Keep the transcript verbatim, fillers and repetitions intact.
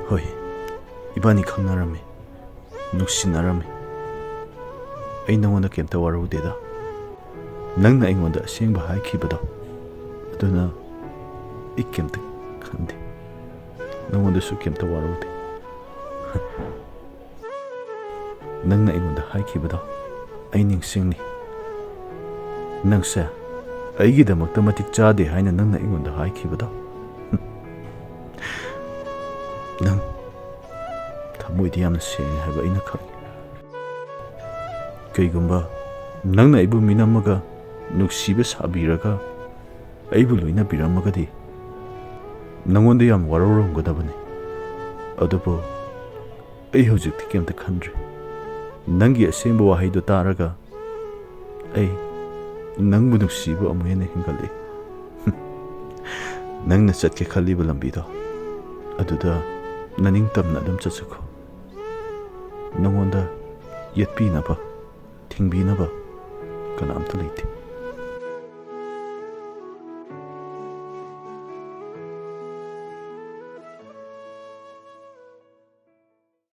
ꯍꯣꯏ, ꯏꯕꯥꯅꯤ ꯈꯪꯅꯔꯝꯃꯤ, ꯅꯨꯡꯁꯤꯅꯔꯝꯃꯤ꯫ ꯑꯩ ꯅꯉꯣꯟꯗ ꯀꯩꯝꯇ ꯋꯥꯔꯧꯗꯦꯗ꯫ ꯅꯪꯅ ꯑꯩꯉꯣꯟꯗ ꯑꯁꯦꯡꯕ ꯍꯥꯏꯈꯤꯕꯗꯣ, ꯑꯗꯨꯅ ꯑꯩ ꯀꯩꯝꯇ ꯈꯟꯗꯦ꯫ ꯅꯉꯣꯟꯗꯁꯨ ꯀꯩꯝꯇ ꯋꯥꯔꯧꯗꯦ꯫ ꯅꯪꯅ ꯑꯩꯉꯣꯟꯗ ꯍꯥꯏꯈꯤꯕꯗꯣ ꯑꯩ ꯅꯤꯡꯁꯤꯡꯂꯤ꯫ ꯅꯪꯁꯦ ꯑꯩꯒꯤꯗꯃꯛꯇ ꯃꯇꯤꯛ ꯆꯥꯗꯦ ꯍꯥꯏꯅ ꯅꯪꯅ ꯑꯩꯉꯣꯟꯗ ꯍꯥꯏꯈꯤꯕꯗꯣ꯫ ꯅꯪ ꯊꯃꯣꯏꯗꯤ ꯌꯥꯝꯅ ꯁꯦꯡꯉꯦ ꯍꯥꯏꯕ ꯑꯩꯅ ꯈꯪꯉꯤ꯫ ꯀꯩꯒꯨꯝꯕ ꯅꯪꯅ ꯑꯩꯕꯨ ꯃꯤꯅꯝꯃꯒ ꯅꯨꯡꯁꯤꯕ ꯁꯥꯕꯤꯔꯒ ꯑꯩꯕꯨ ꯂꯣꯏꯅꯕꯤꯔꯝꯃꯒꯗꯤ ꯅꯉꯣꯟꯗ ꯌꯥꯝ ꯋꯥꯔꯧꯔꯝꯒꯗꯕꯅꯤ꯫ ꯑꯗꯨꯕꯨ ꯑꯩ ꯍꯧꯖꯤꯛꯇꯤ ꯀꯩꯝꯇ ꯈꯟꯗ꯭ꯔꯦ꯫ ꯅꯪꯒꯤ ꯑꯁꯦꯡꯕ ꯋꯥꯍꯩꯗꯣ ꯇꯥꯔꯒ ꯑꯩ ꯅꯪꯕꯨ ꯅꯨꯡꯁꯤꯕ ꯑꯃꯨꯛ ꯍꯦꯟꯅ ꯍꯦꯟꯒꯠꯂꯛꯏ꯫ ꯅꯪꯅ ꯆꯠꯀꯦ ꯈꯜꯂꯤꯕ ꯂꯝꯕꯤꯗꯣ, ꯑꯗꯨꯗ ꯅꯅꯤꯡꯇꯝꯅ ꯑꯗꯨꯝ ꯆꯠꯆꯈꯣ꯫ ꯅꯉꯣꯟꯗ ꯌꯦꯠꯄꯤꯅꯕ, ꯊꯤꯡꯕꯤꯅꯕ ꯀꯅꯥꯝꯇ ꯂꯩꯇꯦ꯫